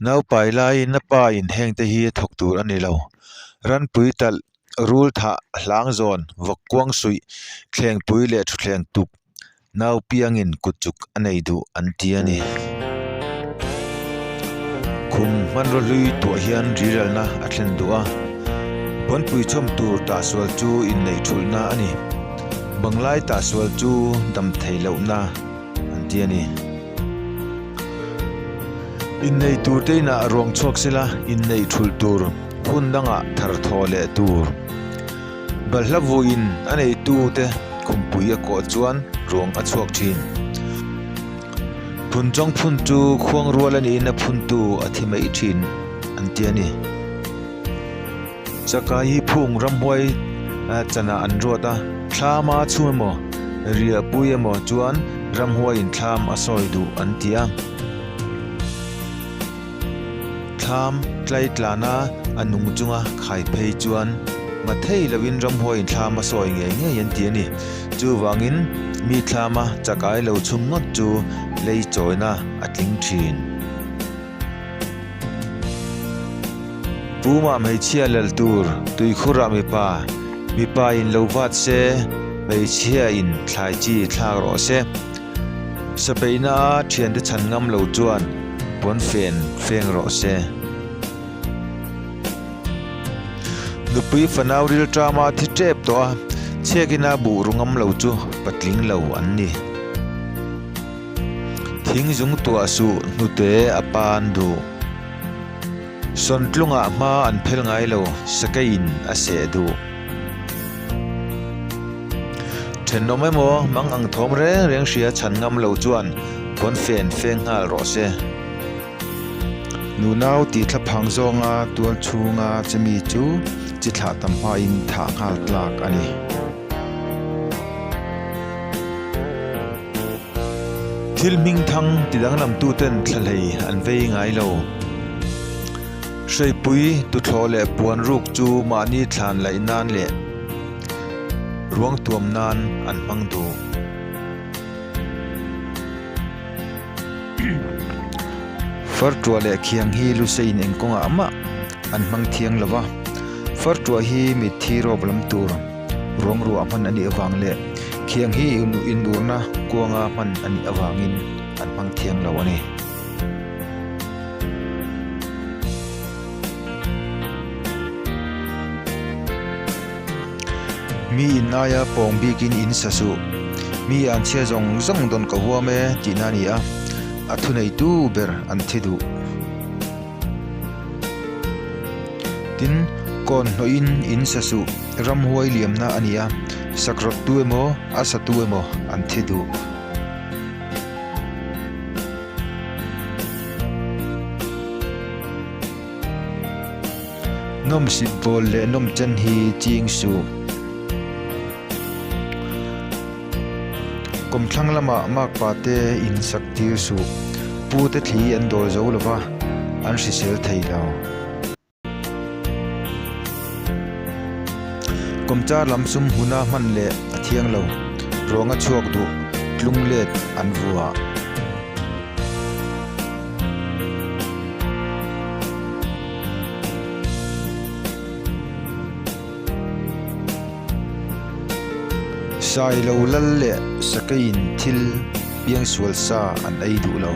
Naupai laiin a pa in hengte hi a thawk tur a ni lo. Ranpui talh, rul thah, hlang zawn, vawk kuang suih, thlengpui leh thutthleng tuk nau piangin kut chuk a nei duh an ti a ni. Khum hmanraw hlui tuah hian riralna a thlen duh a, pawnpui chhawm tur tahsual chu inneih thulhna a ni. Banglai tahsual chu dam theih lohna an ti a ni. Inneih tur te inah ruang chhuak sela inneih thulh tur hun dangah thar thaw leh tur. Balhla vuiin a neitu te khumpui a kawh chuan ruang a chhuak thin. Phun chawng phun chu khuang rual a niin a phuntu a thi mai thin an ti a ni. Chakai hi phung ramhuai chanah an ruat a, thlama chhung emaw riahpui emaw chuan ramhuaiin thlam a sawi duh an ti a. Thlam tlai tlana a nung chunga khai phei chuan mathei lovin ramhuaiin thlam a sawi ngei ngei an ti a ni. Chuvangin mi thlama chakai lo chhum ngawt chu lei chawina a tling thin. Pumah hmeichhia lal tur tuikhurah mipa, mipa in lo vat se, hmeichhia in thlai chi thlak rawh se. Sabeihna a thiante chhan ngam lo chuan pawn fen feng rawh se. Nupui fanau rilṭama thi ṭep tawh a, chhiakina buh ru ngam lo chu patling lo an ni. Thing zung tuah suh hnute a pan duh. Sawntlungah hma an phel ngai lo, sakeiin a seh duh. Thenawm emaw mang ang thawm reng reng hria chhan ngam lo chuan pawnfen feng nghal rawh se. Nunau tih thla phang zawnga tual chhunga che mi chu chi thlah tam hmain thah nghal tlak a ni. Thil hming thang ti danglam tuten thlahlei an vei ngai lo. Hreipui tuthlawh leh puan ruk chu mahni thlan laih nan leh ruang tuam nan an hmang duh. Fartuah leh khiang hi luseiin eng kawngah mah an hmang thiang lo va, fartuah hi mitthi rawp lam tur ruang ruah hman a nih avang leh khiang hi inurna kuanga hman a nih avangin an hmang thiang lo a ni. Mi in aia pawng bikin in sa suh. Mi an chhia zawng zawng dawn ka huam e tihna a ni a, a thuneitu ber an thi duh. Tin, kawn hnawhin in sa suh, ramhuai liamna a ni a, sakrawttu emaw a satu emaw an thi duh. Nawmsit bawl leh nawmchen hi ching suh. Kawmthlang lamah makpa te in sak tir suh. Pu te thli an dawl zo lova, an hrisel thei lo. Kawmchar lam sum hmuna hman leh a thiang lo. Ruanga chhuak duh tlung let an vuah. Sailo lal leh sakeiin thil piangsual sa an ei duh lo.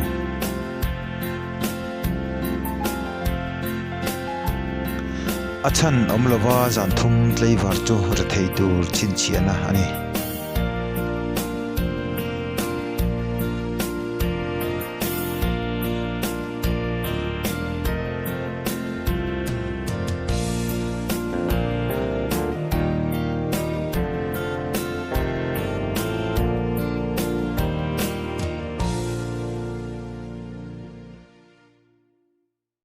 A chhan awm lova zan thum tlaivar chu rethei tur chhinchhiahna a ni.